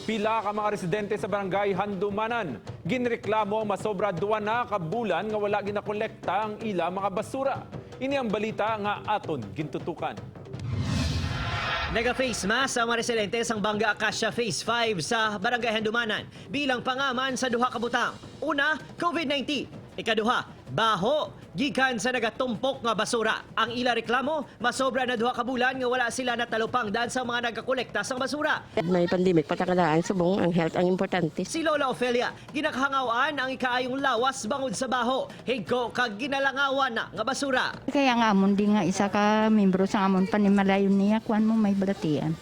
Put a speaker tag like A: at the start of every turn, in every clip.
A: Pila ka mga residente sa Barangay Handumanan ginreklamo ang masobra 2 na ka bulan nga wala ginakolekta ang ila mga basura. Ini ang balita nga aton gintutukan.
B: Naga-face mask ang mga residente sang Banga Acacia Phase 5 sa Barangay Handumanan bilang pangaman sa duha ka butang. Una, COVID-19. Ikaduha, baho gikan sa nagatumpok nga basura. Ang ila reklamo, masobra na 2 ka bulan nga wala sila natalupang daan sa mga nagakolekta sang basura.
C: May pandemic patakalaan, subong ang health ang importante.
B: Si Lola Ofelia, ginakahangawan ang ikaayong lawas bangod sa baho. Higko kag ginalangawan na nga basura.
D: Kaya nga amon di nga isa ka membro sa amon panimalayon niya kuan mo may balatian.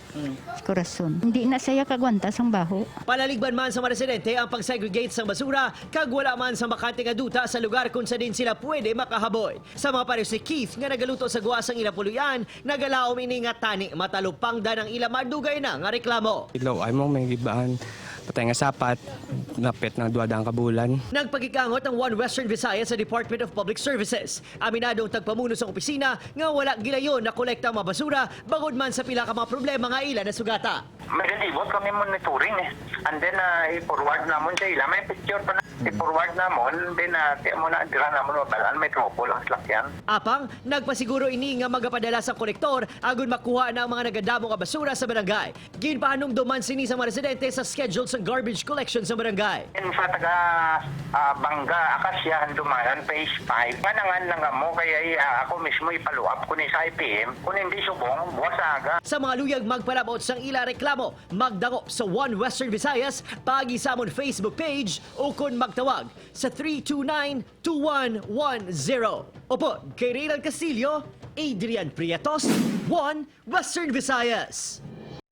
D: Korason. Hindi na saya kagwanta sang baho.
B: Palaligban man sa mga residente ang pag-segregate sa basura kag wala man sa bakante nga duta sa lugar kung sa din sila pwede makahaboy. Sa mga pareho si Keith nga nagaluto sa guwa sang ila puluyan, nagalaom ini nga tani matalupang dan ang ila madugay na nga reklamo.
E: Ilaw ay mo may gibaan patay nga sapat napit ng 200 ka bulan.
B: Nagpagikangot ang One Western Visayas sa Department of Public Services. Aminado ang tagpamuno sa opisina nga wala gilayon na kolekta ang mga basura bangod man sa pila ka mga problema nga ila nasugata.
F: May galibot kami monitoring eh. And then, i-forward namon sa ila. May picture pa na. I-forward namon. Then, tiyan mo na, dira namon mabalaan. May trouble ang slakyan.
B: Apang, nagpasiguro ini nga magapadala sa kolektor agon makuha na ang mga nagadamo nga basura sa barangay. Ginpahanumduman sini sa mga residente sa schedule sa garbage collection sa barangay.
F: And sa taga Bangga, Acacia, Handumanan, Phase 5. Manangan lang mo, kaya ako mismo ipaluap ko ni sa IPM. Kung hindi subong, buwas aga.
B: Sa mga luyag magpalabot sang ila reklamo, magdangop sa One Western Visayas, paagi sa amon Facebook page o kon magtawag sa 329-2110. Opo, kay Reynald Castillo, Adrian Prietos, One Western Visayas.